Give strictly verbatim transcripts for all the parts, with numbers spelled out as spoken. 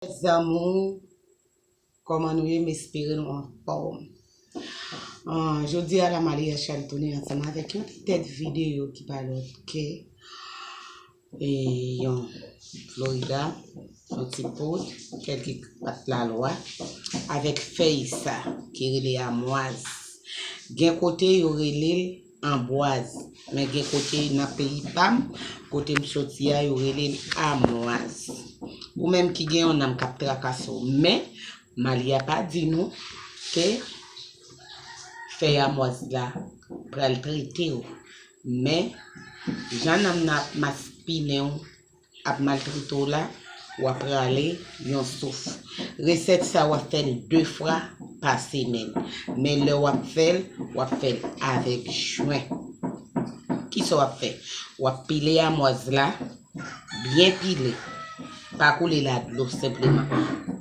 Zanmi, kòman nou ye? M espere nou anfòm. Ah, jodi a la, Malia Charles tounen ansanm avèk yon ti tèt videyo ki pa lòt ke e yon Florida, yon ti poud, kèlke pat lalwa, avèk fèy sa ki rele amwaz. Gen kote yo rele l anbwaz, men gen kote nan peyi pa m, kote m soti a, yo rele l amwaz. Ou menm ki gen yon nanm k ap trakase w, men Malia pa di nou ke fèy amwaz la pral trete w. Men, jan nanm nan ap maspinen w, ap maltrete w la, w ap rale yon souf. Resèt sa, w ap fè l de fwa pa semèn. Men lè w ap fè l, w ap fè l avèk jwen. Kisa w ap fè? W ap pile amwaz la, byen pile. Pa koule la dlo, senpleman.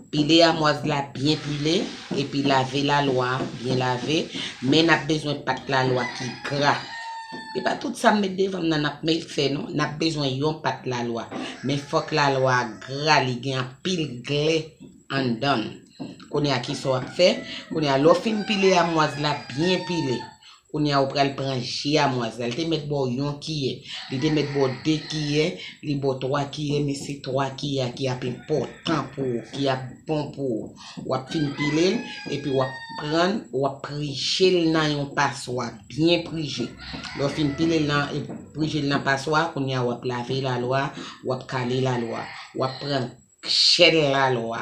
Pile amwaz la byen pile, epi lave lalwa a, byen lave. Men n ap bezwen pat lalwa ki gra. E pa tout sa m met devan m nan n ap met fè non. N ap bezwen yon pat lalwa. Men fòk lalwa a gra, li gen anpil glè anndan l. Kounye a, kisa w ap fè? Kounye a, lè w fin pile amwaz la byen pile, kounye a, ou pral pran ji amwaz la. Li te mèt ba w yon kiyè. Li te mèt ba w de kiyè. Li ba w twa kiyè, men se twa kiyè a ki ap enpòtan pou ou, ki ap bon pou ou. W ap fin pile l, epi w ap pran, w ap prije l nan yon paswa, byen prije. Lè w fin pile l nan, e, prije l nan paswa, kounye a w ap lave lalwa, w ap kale lalwa, w ap pran chèl lalwa.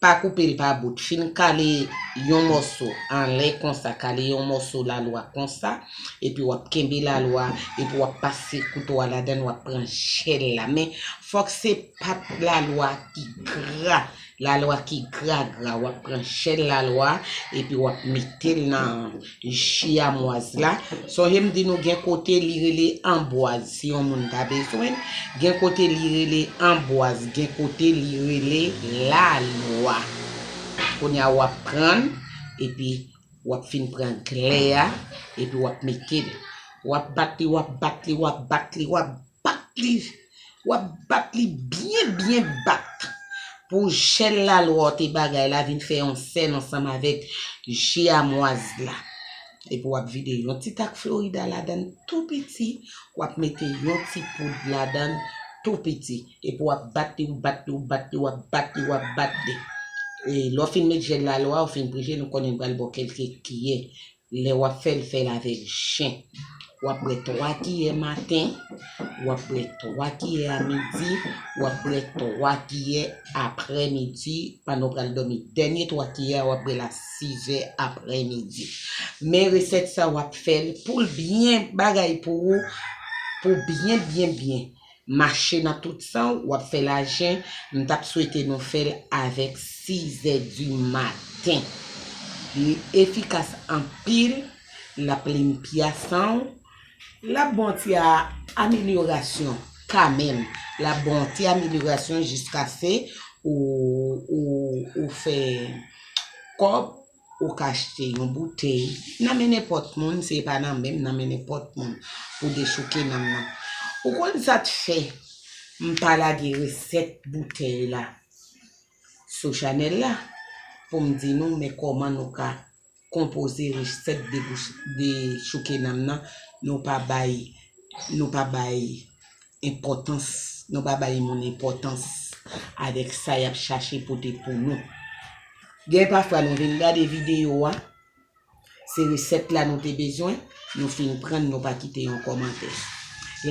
Pa koupe l pa bout. Fin kale yon mòso anlè konsa, kale yon mòso lalwa konsa, epi w ap kenbe lalwa, epi w ap pase kouto a ladan l, w ap pran chèl la. Men, fòk se pat lalwa ki gra, lalwa ki gra gra. W ap pran chèl lalwa, epi w ap mete l nan ji amwaz la. Sonje m di nou gen kote li rele anbwaz, si yon moun ta bezwen l. Gen kote li rele anbwaz, gen kote li rele lalwa. Kounye a w ap pran l, epi w ap fin pran glè a, epi w ap mete l. W ap bat li, w ap bat li, w ap bat li, w ap bat li. W ap bat li byen, byen bat. Pou chèl lalwa w te bagay la vin fè yon sèl ansanm avèk ji amwaz la. Epi w ap vide yon ti tak Florida ladan l tou piti. W ap mete yon ti poud ladan l tou piti. Epi w ap bat li, w bat li, w bat li, w ap bat li, w ap bat li. E lè w fin met jèl lalwa, w fin prije l, nou konnen l pral ba w kèlke kiyè. Lè w ap fè l, fè l avèk jen. W ap bwè twa kiyè maten, w ap bwè twa kiyè a midi, w ap bwè twa kiyè aprèmidi, pandan w pral dòmi. Dènye twa kiyè a, w ap bwè l a sizè aprèmidi. Men resèt sa, w ap fè l pou l byen bagay pou ou, pou byen, byen, byen mache nan tout san w, w ap fè l a jen, m t ap swete nou fè l avèk sizè di maten. Li efikas anpil, l ap limpya san w, l ap ba w ti a-, amelyorasyon kanmenm. L ap ba w ti amelyorasyon jiskaske ou, ou, ou fè kòb, ou ka achte yon boutèy nan men nenpòt moun, si e pa nan men m, nan men nenpòt moun, pou dechouke nanm nan. Ou konn sa t fè m pa lage resèt boutèy la sou chanèl la, pou m di nou, men kòman nou ka konpoze resèt debouch-, dechouke nanm nan, nou pa bay, nou pa bay enpòtans, nou pa bay moun enpòtans avèk sa y ap chache pote pou nou. Gen pafwa nou vin gade videyo a, se resèt la nou te bezwen, nou fin pran l, nou pa kite yon kòmantè.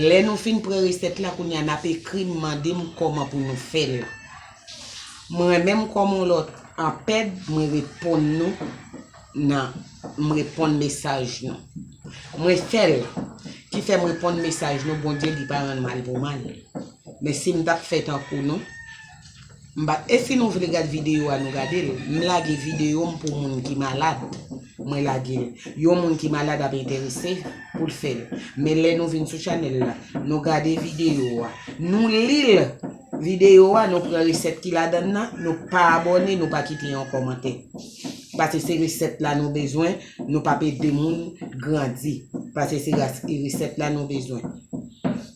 Lè nou fin pran resèt la, kounye a n ap ekri m, mande m kòman pou nou fè l. Mwen menm kòm yon lòt anpèd, mwen reponn nou nan, m reponn mesaj nou. Mwen fè l, ki fè m reponn mesaj nou, Bondye li pa rann mal pou mal. Men si m t ap fè tankou nou, m pa, e si nou vle gad videyo a, nou gade l. M lage videyo m pou moun ki malad. Mwen lage l. Yon moun ki malad ap enterese pou l fè l. Men lè nou vin sou chanèl la, nou gade videyo a, nou li l. Videyo a, nou pran resèt ki ladan l nan, nou pa abòne, nou pa kite yon kòmantè. Paske se resèt la nou bezwen, nou p ap ede moun grandi. Paske se ras-, e resèt la nou bezwen.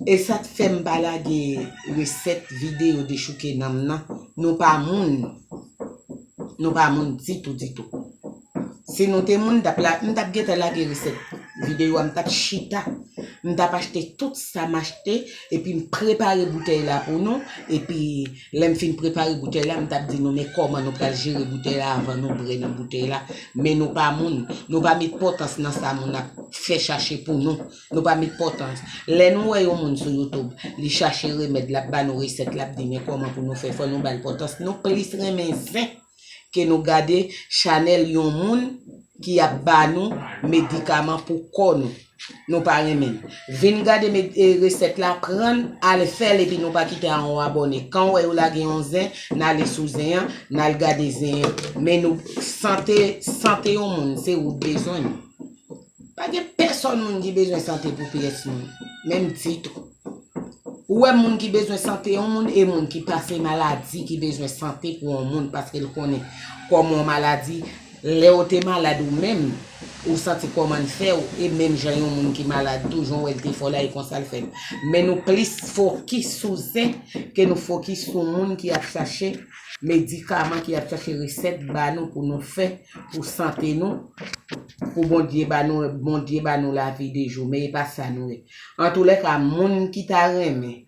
E sa k fè m pa lage resèt videyo dechouke nanm nan, Nou pa moun. Nou pa moun ditou, ditou. Si nou te moun, m t ap la, m t ap gentan lage resèt videyo a, m t ap chita. M t ap achte tout sa m achte, epi m prepare boutèy la pou nou, epi lè m fin prepare boutèy la, m t ap di nou men kòman nou pral jere boutèy la avan nou bwè nan boutèy la. Men nou pa moun, nou pa met pòtans nan sa moun ap fè chache pou nou. Nou pa met pòtans. Lè nou wè yon moun sou YouTube, li chache remèd, l ap ba nou resèt, l ap di men kòman pou nou fè, fò nou ba l pòtans. Nou plis renmen zen ke nou gade chanèl yon moun ki ap ba nou medikaman pou kò nou. Nou pa renmen l. Vin gade med- e, resèt la, pran l, al fè l, epi nou pa kite a yon abòne. Kan w wè yo lage yon zen, n ale sou zen an, n al gade zen an. Men nou, sante, sante yon moun, se ou k bezwen l. Pa gen pèsòn moun ki bezwen sante pou pyès moun, menm ditou. Ou wè moun ki bezwen sante yon moun, e moun ki pase maladi ki bezwen sante pou yon moun, paske l konnen kòman yon maladi, lè w te malad ou menm, ou santi kòman l fè w, e menm jan yon moun ki malad tou, jan w wè l te fò la, e konsa l fè l. Men nou plis fokis sou zen ke nou fokis sou moun ki ap chache medikaman, ki ap chache resèt ba nou pou nou fè, pou sante nou, pou Bondye ba nou, Bondye ba nou lavi de jou, men e pa sa nou ye. Antoulèka, moun ki ta renmen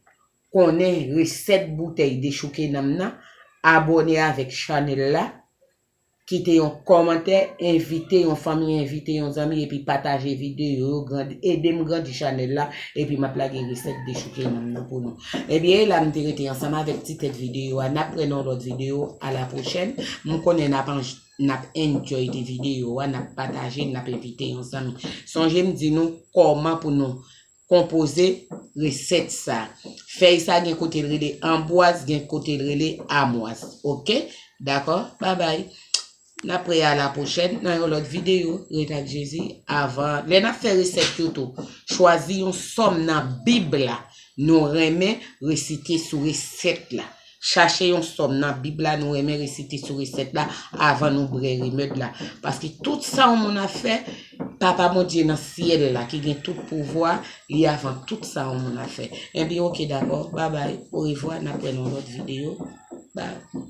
konnen resèt boutèy dechouke nanm nan, abòne avèk chanèl la, kite yon kòmantè, envite yon fanmi, envite yon zanmi, epi pataje videyo yo, grand- ede m grandi chanèl la, epi m ap lage resèt dechouke nanm nan pou nou. Ebyen, e la m te rete ansanm avèk ti tèt videyo a. N ap wè nan lòt videyo. A la pwochèn. M konnen n ap anj- n ap enjoy ti videyo a, n ap pataje, n ap envite yon zanmi. Sonje m di nou kòman pou nou konpoze resèt sa. Fèy sa gen kote l rele anbwaz, gen kote l rele amwaz. Oke? Dakò? Babay. N ap wè a la pwochèn nan yon lòt videyo. Ret ak Jezi avan. Lè n ap fè resèt yo tou, chwazi yon sòm nan Bib la nou renmen resite sou resèt la. Chache yon sòm nan Bib la nou renmen resite sou resèt la avan nou bwè remèd la. Paske tout sa yon moun ap fè, Papa Bondye nan syèl la ki gen tout pouvwa, li avan tout sa yon moun ap fè. Ebyen, oke, dakò. Babay. Orevwa. N ap wè nan lòt videyo. Bye.